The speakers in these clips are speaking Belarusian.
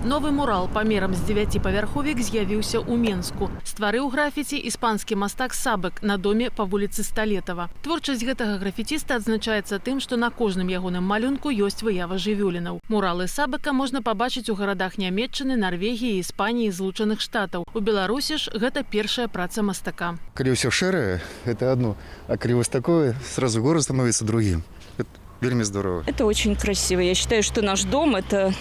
Новы мурал памерам з дзевяціпавярховік з'явіўся ў Менску. Стварыў графіці іспанскі мастак Сабек на доме па вуліцы Сталетава. Творчасць гэтага графіціста адзначаецца тым, што на кожным ягоным малюнку ёсць выява жывёлінаў. Муралы Сабека можна пабачыць у гарадах Нямеччыны, Нарвегіі, Іспаніі, Злучаных Штатаў. У Беларусі ж гэта першая праца мастака. Калі ўсё шэрае, это одно, а калі вось такое, сразу город становится другим. Это вельмі здорово. Это очень красиво. Я считаю, что наш дом это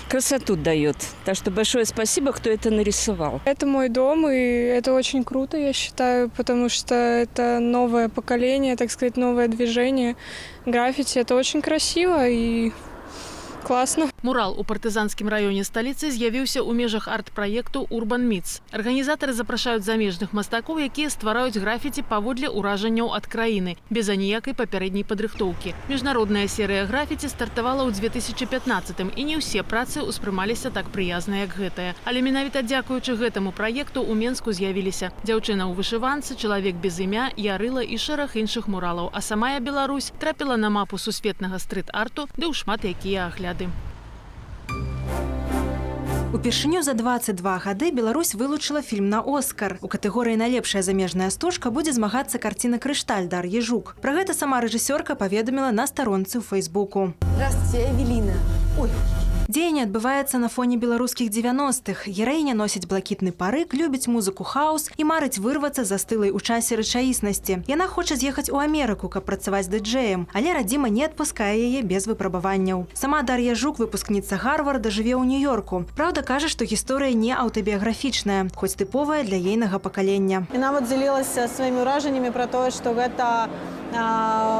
красоту дает. Так что большое спасибо, кто это нарисовал. Это мой дом, и это очень круто, я считаю, потому что это новое поколение, так сказать, новое движение. Граффити — это очень красиво и классно. Мурал у партызанскім раёне сталіцы з'явіўся ў межах арт-праекту Urban Meets. Арганізатары запрашаюць замежных мастакоў, якія ствараюць графіці паводле ўражанняў ад краіны, без аніякай папярэдняй падрыхтоўкі. Міжнародная серыя графіці стартавала ў 2015, і не ўсе працы ўспрымаліся так прыязна, як гэтая. Але менавіта дзякуючы гэтаму праекту ў Менску з'явіліся «Дзяўчына ў вышыванцы», «Чалавек без імя», «Ярыла» і шэраг іншых муралаў. А самая Беларусь трапіла на мапу сусветнага стрыт-арту ды ў шмат якія агляды. Упершыню за 22 гады Беларусь вылучыла фільм на «Оскар». У катэгорыі «Найлепшая замежная стужка» будзе змагацца карціна «Крышталь» Дар'і Жук. Пра гэта сама рэжысёрка паведаміла на старонцы ў Фейсбуку. Здравствуйте, Эвелина. Ой. Дзеянне адбываецца на фоне беларускіх 90-х. Гераіня носіць блакітны парык, любіць музыку хаус і марыць вырвацца з застылай у часе рэчаіснасці. Яна хоча з'ехаць у Амерыку, каб працаваць дыджэем, але радзіма не адпускае яе без выпрабаванняў. Сама Дар'я Жук, выпускніца Гарварда, жыве ў Нью-Йорку. Праўда, кажа, што гісторыя не аўтабіяграфічная, хоць тыповая для ейнага пакалення. І нават дзялілася сваімі ўражаннямі пра тое, што гэта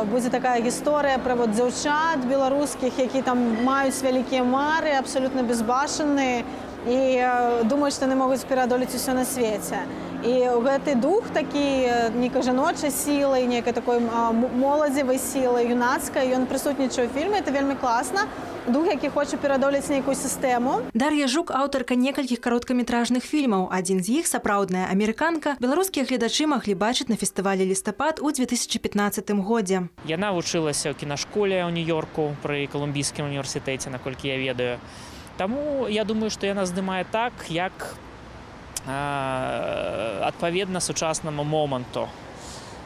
будзе такая гісторыя пра вот дзяўчат беларускіх, які там маюць вялікія мары, абсалютна безбашаныя і думаюць, што яны могуць пераадолець усё на свеце. І гэты дух такі нейкай жаночай сілы, нейкай такой моладзевай сілы, юнацкай, ён прысутнічае ў фільме, это вельмі класна. Дух, які хоча пераадолець нейкую сістэму. Дар'я Жук — аўтарка некалькіх кароткаметражных фільмаў. Адзін з іх, «Сапраўдная амерыканка», беларускія гледачы маглі бачыць на фестывалі «Лістапад» у 2015 годзе. Яна вучылася ў кінашколе ў Нью-Йорку пры Калумбійскім універсітэце, наколькі я ведаю. Таму я думаю, што яна здымае так, як адпаведна сучаснаму моманту.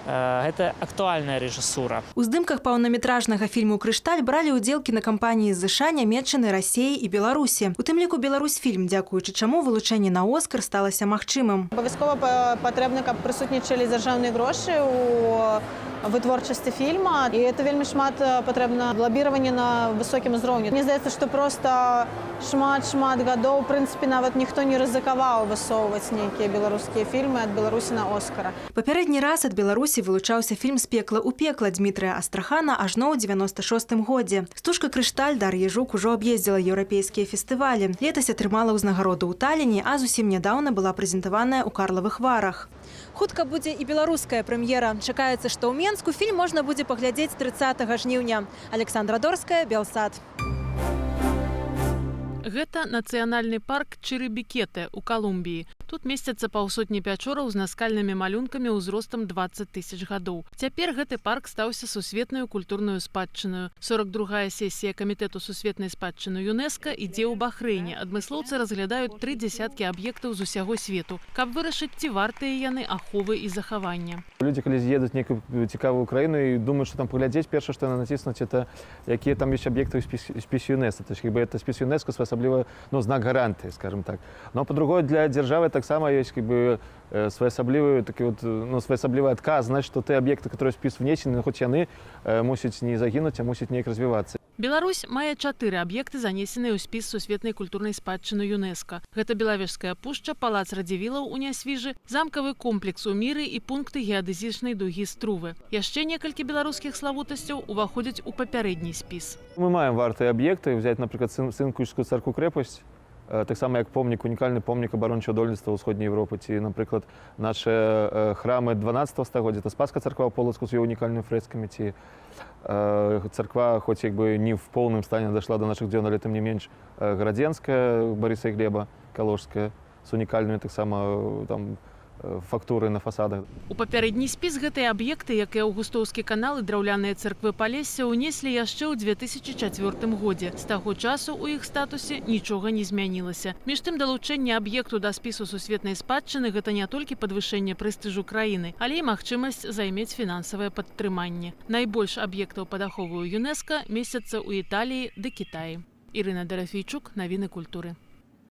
Гэта актуальная рэжысура. У здымках паўнаметражнага фільму «Крышталь» бралі ўдзел кінакампаніі з ЗША, Нямеччыны, Расеі і Беларусі. У тым ліку «Беларусьфільм», дзякуючы чаму вылучэнне на «Оскар» сталася магчымым. Абавязкова патрэбна, каб прысутнічалі дзяржаўныя грошы ў вытворчасці фільма. І это вельмі шмат патрэбна лабіраванне на высокім узроўні. Мне здаецца, што проста шмат-шмат гадоў, у прынцыпе, нават ніхто не рызыкаваў высоўваць нейкія беларускія фільмы ад Беларусі на «Оскара». Папярэдні раз ад Беларусі вылучаўся фільм «З пекла ў пекла» Дмітрыя Астрахана ажно ў 96 годзе. Стужка «Крышталь» Дар'і Жук ужо аб'ездзіла еўрапейскія фестывалі. Летась атрымала ўзнагароду ў Таліне, а зусім нядаўна была прэзентаваная ў Карлавых Варах. Хутка будзе і беларуская прэм'ера. Чакаецца, што ў Менску фільм можна будзе паглядзець 30 жніўня. Александра Дорская, Белсат. Гэта нацыянальны парк Чырыбікеты ў Калумбіі. Тут месцяцца паўсотні пячораў з наскальнымі малюнкамі ўзростам 20 тысяч гадоў. Цяпер гэты парк стаўся сусветнаю культурнаю спадчынаю. 42-я сесія камітэту сусветнай спадчыны ЮНЕСКА ідзе ў Бахрэйне. Адмыслоўцы разглядаюць тры дзесяткі аб'ектаў з усяго свету, каб вырашыць, ці вартыя яны аховы і захавання. Людзі, калі з'едуць нейкую цікавую краіну і думаюць, што там паглядзець, першае, што яны націснуць, это якія там ёсць аб'екты ў спісе ЮНЕСКА. То есть, как бы, это спіс ЮНЕСКА своеасабліва, ну, знак гарантыі, скажем так. Но па-другое, для дзяржавы таксама ёсць, как бы, своеасаблівы такі вот, ну, своеасаблівая адказнасць, што тыя аб'екты, которые ў спіс внесены, хоць яны мусяць не загінуць, а мусяць неяк развівацца. Беларусь мае чатыры аб'екты, занесеныя ў спіс сусветнай культурнай спадчыны ЮНЕСКА. Гэта Белавежская пушча, палац Радзівілаў у Нясвіжы, замкавы комплекс у Міры і пункты геадэзічнай дугі Струве. Яшчэ некалькі беларускіх славутасцяў уваходзяць у папярэдні спіс. Мы маем вартыя аб'екты, взять, напрыклад, Сынкаўскую царкву крэпасць, таксама як помнік, унікальны помнік абарончага дойлідства ўсходняй Европы, ці, напрыклад, нашы храмы 12 стагоддзя, это Спаска царква ў Полацку з яе унікальнымі фрэскамі, ці царква, хоць як бы не в поўным стане дайшла до нашых дзён, але тым не менш гарадзенская Барыса і Глеба Каложская з унікальнымі таксама там фактуры на фасадах. У папярэдні спіс гэтыя аб'екты, як і аўгустоўскі канал і драўляныя цэрквы Палесся, ўнеслі яшчэ ў 2004 годзе. З таго часу ў іх статусе нічога не змянілася. Між тым, далучэнне аб'екту да спісу сусветнай спадчыны — гэта не толькі падвышэнне прэстыжу краіны, але і магчымасць займець фінансавае падтрыманне. Найбольш аб'ектаў пад аховаю ЮНЕСКА месцяцца ў Італіі ды Кітаі. Ірына Дарафейчук, навіны культуры.